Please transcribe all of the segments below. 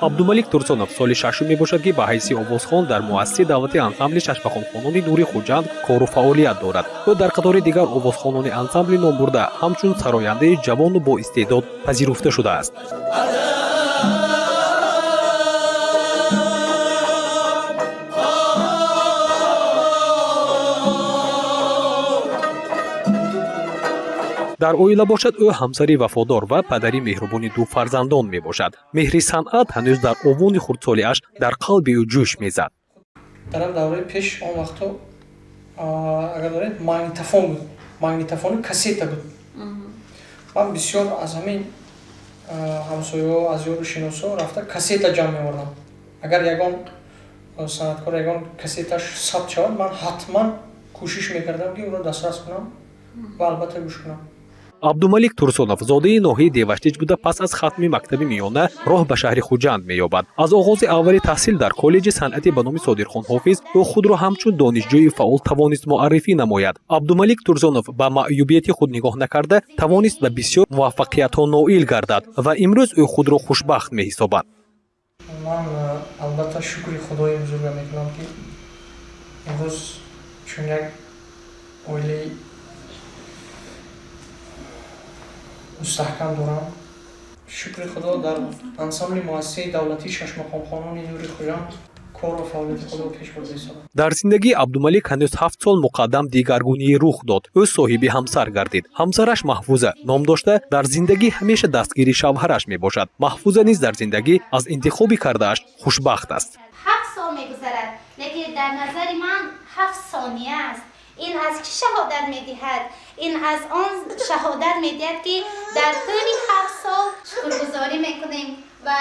Абдумалик Турсонов соли шашум мебошад, ки ба ҳайси овозхон дар муассисаи давлати ансамбли шашмақомхонони «Нури Хуҷанд» кору фаъолият дорад. Ӯ дар қатори дигар овозхонони ансамбли номбурда ҳамчун сарояндаи ҷавону боистеъдод пазируфта шудааст. Дар оила бошад, ӯ ҳамсари вафодор ва падари меҳрубони ду фарзандон мебошад. Меҳри санъат ҳанӯз дар овони хурдсолиаш дар қалби ӯ ҷӯш мезад. Дар ан давраи пеш, он вақто, агар доред, магнитофон буд, магнитофони кассета буд. Ман бисёр аз ҳамин ҳамсояҳо, аз ёру шиносо рафта кассета ҷамъ меовардам. Агар ягон санъаткор ягон кассеташ сабт шавад, ман ҳатман кӯшиш мекардам, ки ӯро дастрас кунам ва албатта гӯш кунам. Абдумалик Турсонов зодаи ноҳияи Деваштич буда, пас аз хатми мактаби миёна роҳ ба шаҳри Хуҷанд меёбад. Аз оғози аввали таҳсил дар коллеҷи санъати ба номи Содирхон Ҳофиз ӯ худро ҳамчун донишҷӯи фаъол тавонист муаррифӣ намояд. Абдумалик Турсонов ба маъюбияти худ нигоҳ накарда, тавонист ба бисёр муваффақиятҳо ноил гардад ва имрӯз ӯ худро хушбахт меҳисобад. Ман албатта шукри Худои бузурга мекунам, ки имрӯз чун як оилаи мустаҳкам дорам. Шукри Худо, дар ансамбли муассисаи давлатии шашмақомхонони «Нури Хуҷанд» кору фаъолияти худро пеш бурда истодам. Дар зиндагии Абдумалик ҳанӯз 7 сол муқаддам дигаргунии рух дод. Ӯ соҳиби ҳамсар гардид. Ҳамсараш Маҳфуза ном дошта, дар зиндагӣ ҳамеша дастгири шавҳараш мебошад. Маҳфуза низ дар зиндагӣ аз интихоби кардааш хушбахт аст. 7 сол мегузарад, лекин дар назари ман 7 сония аст. Ин аз чӣ шаҳодат медиҳад? Ин аз он шаҳодат медиҳад, ки дар тӯли 7 сол шукргузорӣ мекунем. Ва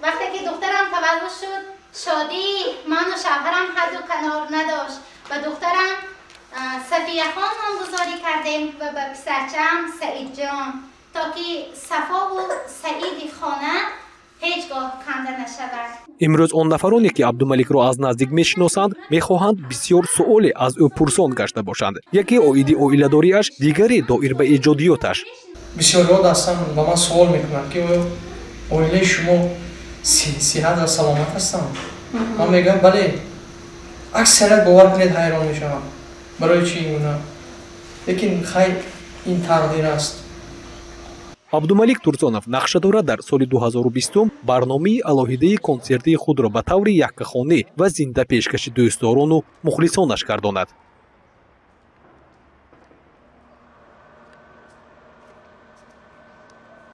вақте ки духтарам таваллуд шуд, шодии ману шавҳарам ҳадду канор надошт. Ба духтарам Сафияхон номгузорӣ кардем ва ба писарчаам Саидҷон, то ки сафову саиди хона ҳеҷ гоҳ канда нашавад. Имрӯз он нафароне, ки Абдумаликро аз наздик мешиносанд, мехоҳанд бисёр суоле аз ӯ пурсон гашта бошанд: яке оиди оиладориаш, дигаре доир ба эҷодиёташ. Бисёриҳо ҳастанд, ба ман суол мекунанд, ки оё оилаи шумо сиҳат ва саломат ҳастанд? Ман мегӯям, бале. Аксарият, бовар кунед, ҳайрон мешаванд, барои чӣ ин гуна. Лекин хайр, ин тақдир аст. Абдумалик Турсонов нақша дорад дар соли 2020 барномаи алоҳидаи консертии худро ба таври яккахонӣ ва зинда пешкаши дӯстдорону мухлисонаш гардонад.